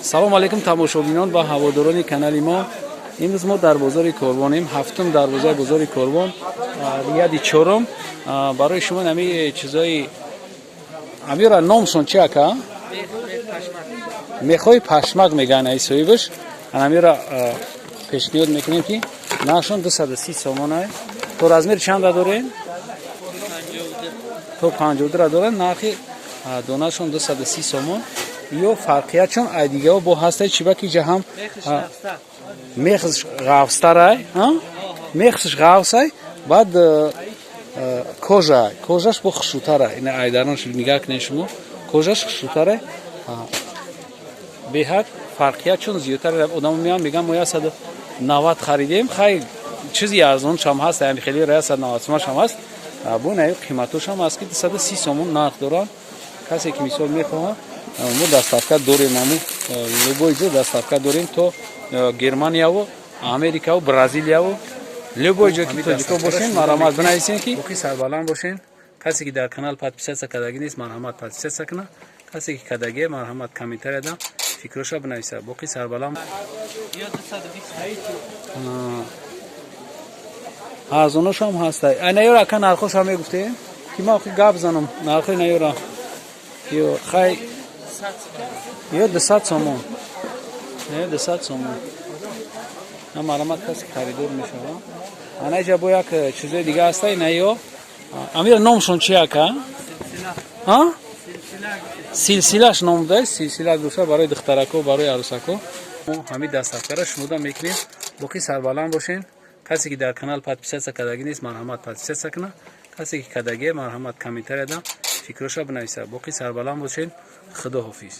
Салому алейкум, тамошобинон ва ҳаводорони канали мо. Имрӯз мо дар бозори Корвонем, ҳафтум дарвозаи бозори Корвон, ряди чорум. Барои шумо нами чизои амира, номшон чи, ака? Мехои пашмак мегӯянд ай соҳибаш. Анамира пешниҳод мекунем, ки нархшон 230 сомона. То размер чанда дорем? То 52-ра дорем. Нархи донашон 230 сомон. Ё фарқият чун ай дигаҳо бо ҳастай, чиба ки ҷа ҳам мехш ғафстарай, мехш ғафсай, баъд кожа, кожаш бо хушрӯтара. Ина айдаронш нигаҳ кунед шумо, кожаш хушрӯтара, беҳад фарқият чун зиёдтар. Одамо меян, мегӯян, мо 190 харидем. Хай, чизи арзоншам ҳаст, ами хеле 190 сомашам ҳаст, бо наи қиматошам ҳаст, ки 230 сомон нарх доранд. Касе ки мисол мехоҳад, мо доставка дорем, аму любой ҷо доставка дорем, то Германияву, Америкаву, Бразилияву, любой ҷо ки тоҷико бошен, марҳамат, бинависен, ки боқӣ сарбаланд бошен. Касе ки дар канал подписаться кардагӣ нест, марҳамат, подписаться кунад. Касе ки кардагие, марҳамат, комментарияда фикроша бинависа. Боқӣ сарбаланд. Арзоношам ҳастай. Ай наёра, ака, нархошам мегуфтем, ки ман охи гап занам нархои наёра. Ё хай, ё 200 сомон, ё 200 сомон. На, марҳамат, касе харидор мешава. Ана иҷа бо як чизои дига ҳастай. На, ё амира номшон чи, ака? Силсилаш ном буда, силсила гуфта, барои духтарако, барои арӯсако. Мо ҳамин доставкара шумода мекунем. Боқӣ сарбаланд бошен. Касе ки дар канал подписаться кардагӣ нест, марҳамат, подписаться кунад. Касе ки кардагие, марҳамат, комментарияда фикроша бинависа. Боқӣ сарбаланд бошед. Худо ҳофиз.